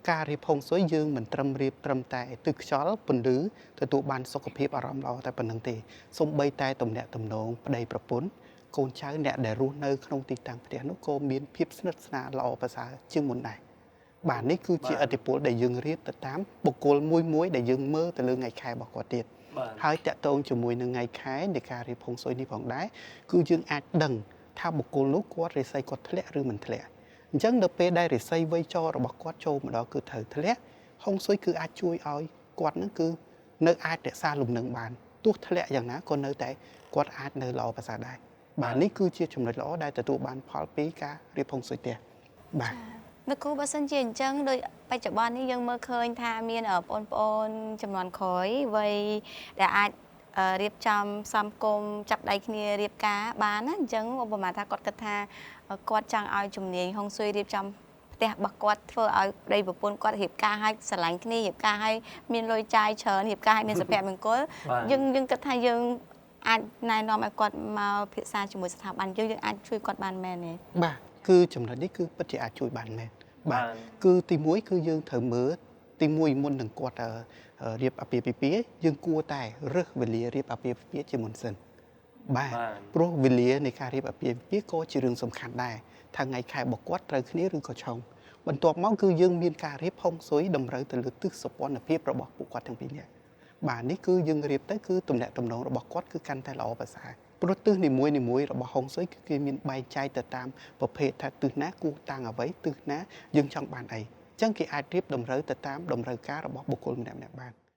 ការរៀបហុងស៊ុយយើងមិនត្រឹមរៀបត្រឹមតែទិសខ្យល់ពន្លឺទទួលបានសុខភាពអារម្មណ៍ល្អតែប៉ុណ្្នឹងទេសូម្បីតែទំនាក់ទំនងប្តីប្រពន្ធកូនចៅអ្នកដែលរស់នៅក្នុងទីតាំងផ្ទះនោះក៏មានភាពស្និទ្ធស្នាលល្អប្រសើរជាងមុនដែរបាទនេះគឺជាឥទ្ធិពលដែលយើងរៀបទៅតាមបុគ្គលមួយមួយដែលយើងមើលទៅលើថ្ងៃខែរបស់គាត់ទៀត បាទ ហើយតកតងជាមួយនឹងថ្ងៃខែនៃការរៀបហុងស៊ុយនេះផងដែរគឺយើងអាចដឹងថាបុគ្គលនោះគាត់រាសីគាត់ធ្លាក់ឬមិនធ្លាក់អញ្ចឹងនៅពេលដែលរាសីវៃចររបស់គាត់ចូលមកដល់គឺត្រូវធ្លាក់ហុងស៊ុយគឺអាចជួយឲ្យគាត់នឹងគឺនៅអាចរក្សាលំនឹងបានទោះធ្លាក់យ៉ាងណាក៏នៅតែគាត់អាចនៅល្អប្រសើរដែរបាទនេះគឺជាចំណុចល្អដែលទទួលបានផលពីការរៀបហុងស៊ុយផ្ទះបាទ លោកគ្រូបើសិនជាអញ្ចឹងដូចបច្ចុប្បន្ននេះយើងមើលឃើញថាមានបងប្អូនចំនួនក្រោយវ័យដែលអាចរៀបចំសំគមចាប់ដៃគ្នារៀបការបានណាអញ្ចឹងឧបមាថាគាត់គិតថាគាត់ចង់ឲ្យជំនាញហុងស៊ុយរៀបចំផ្ទះរបស់គាត់ធ្វើឲ្យប្តីប្រពន្ធគាត់រៀបការឲ្យស្រឡាញ់គ្នារៀបការឲ្យមានលុយចាយច្រើនរៀបការឲ្យមានសុភមង្គល បាទ យើងគិតថាយើងអាចណែនាំឲ្យគាត់មកពិភាក្សាជាមួយស្ថាប័នយើងយើងអាចជួយគាត់បានមែនទេ បាទគឺចំណុចនេះគឺពិតជាអាចជួយបានមែនបាទ បាទ គឺទីមួយគឺយើងត្រូវមើលទីមួយមុននឹងគាត់រៀបអាពាហ៍ពិពាហ៍យើងគួរតែរើសវេលារៀបអាពាហ៍ពិពាហ៍ជាមុនសិនបាទ បាទ ព្រោះវេលានៃការរៀបអាពាហ៍ពិពាហ៍ក៏ជារឿងសំខាន់ដែរថាថ្ងៃខែរបស់គាត់ត្រូវគ្នាឬក៏ឆុងបន្ទាប់មកគឺយើងមានការរៀបហុងស៊ុយតម្រូវទៅលើទិសសុពន្ធភាពរបស់ពួកគាត់ទាំងពីរនាក់បាទនេះគឺយើងរៀបទៅគឺទំនាក់ទំនងរបស់គាត់គឺកាន់តែល្អប្រសើរព្រោះទិសនីមួយនីមួយរបស់ហុងស៊ុយគឺគេមានបែងចែកទៅតាមប្រភេទថាទិសណាគួរតាំងអ្វីទិសណាយើងចង់បានអីអញ្ចឹងគេអាចរៀបតម្រូវទៅតាមតម្រូវការរបស់បុគ្គលម្នាក់ៗបាន។